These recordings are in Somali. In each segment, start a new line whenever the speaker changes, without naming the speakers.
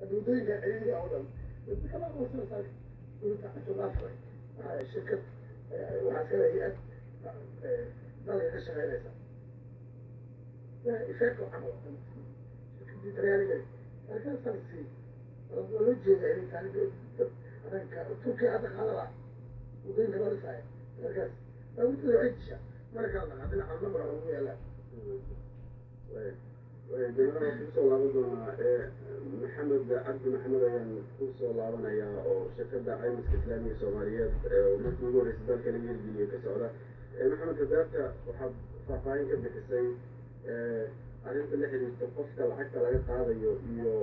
Hadda waddooyinka ciriiriga oo dhan kama aqoonsanaysaa dowladda canshuur dhaaf way. Waxaa shirkad, waxaa iskale hay-ad dalka ka shaqeynaysa, Iveco camal, shirkadii Talyaaniga taarikadaasa la siiyey. Waa loo jeeda inay taarika dad adanka Turkiya hadda qaadala waddooyinka loo dhisaayo taarikaas baabuurtooda waxay dishaa marka kala dhaqaa dhinaca lambar ugu yaallaan.
Jenaraal, waan kusoo laaban doonaa. Maxamed Cabdi Maxamed ayaan kusoo laabanayaa oo shirkadda Caymiska Islaamiga Soomaaliyeed oo markii ugu horreysay dalka laga hirgeliyey ka socda. Maxamed, hadaata waxaad faahfaahin ka bixisay arrinta la xiriirta qofka lacagta laga qaadayo iyo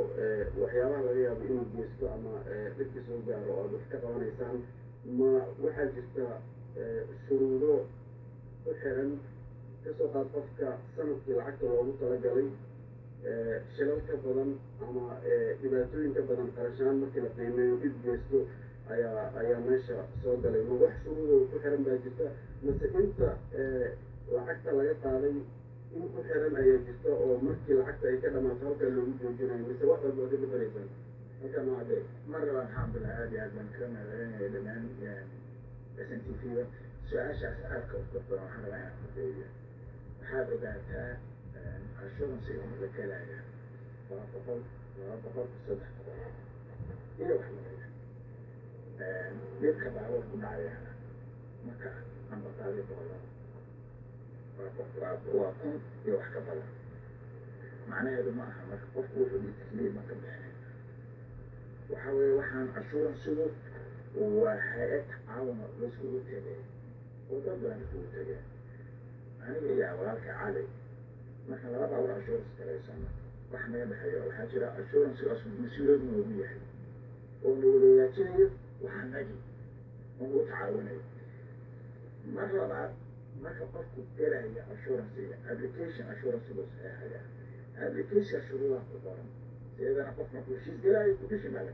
waxyaabaha laga yaabo inuu geysto ama dhibka soo gaaro oo aad wax ka qabanaysaan. Ma waxaa jirta shuruudo ku xiran, kasoo qaad qofka sanadkii lacagta loogu talagalay shilal ka badan ama dhibaatooyin ka badan qarashaan markii la qiimeeyo dhib geysto ayaa meesha soo galay? Ma wax shuruudo ku xiran baa jirta, mase inta lacagta laga qaaday in ku xiran ayaa jirta oo markii lacagta ay ka dhamaato halkaa loogu joojinayo, mise wax walba waad ka bedelaysaan halkaa? Noo cadee.
Mar labaad, alxamdulilah, aad iyo aad baan kaga mahadcelinaya dhammaan SNTV-da su-aashaas aadka u qurux badan. Waxaan rabaa inaan cadeeyo, waxaad ogaataa assurance-ga la gelaya waa 100, 200, 300 iyo wax lamida. Dhibka baabuur ku dhacayana marka ambaqaadi boqolada waa 1000 iyo wax ka badan. Macnaheedu ma aha marka qofku wuxuu dhiibta keliya ma ka bixinayna. Waxa weeye, waxaan assurance-igu waa hay-ad tacaawuna laiskugu tegay oo dad badan iskugu tegeen. Aniga iyo walaalka Cali marka laba baabuur assurance garaysano, wax naga dhexeeyo waxaa jira assurance-gaas mas-uuliyad noogu yahay oo nagu wadaajinayo waxanagi oo nagu tacaawinayo. Mar labaad, marka qofku gelaya assurance-ga, application assurance buu saxeexaya. Application shuruudaha ku qoran, iyadana qof markuu heshiis gelaayo condition baa la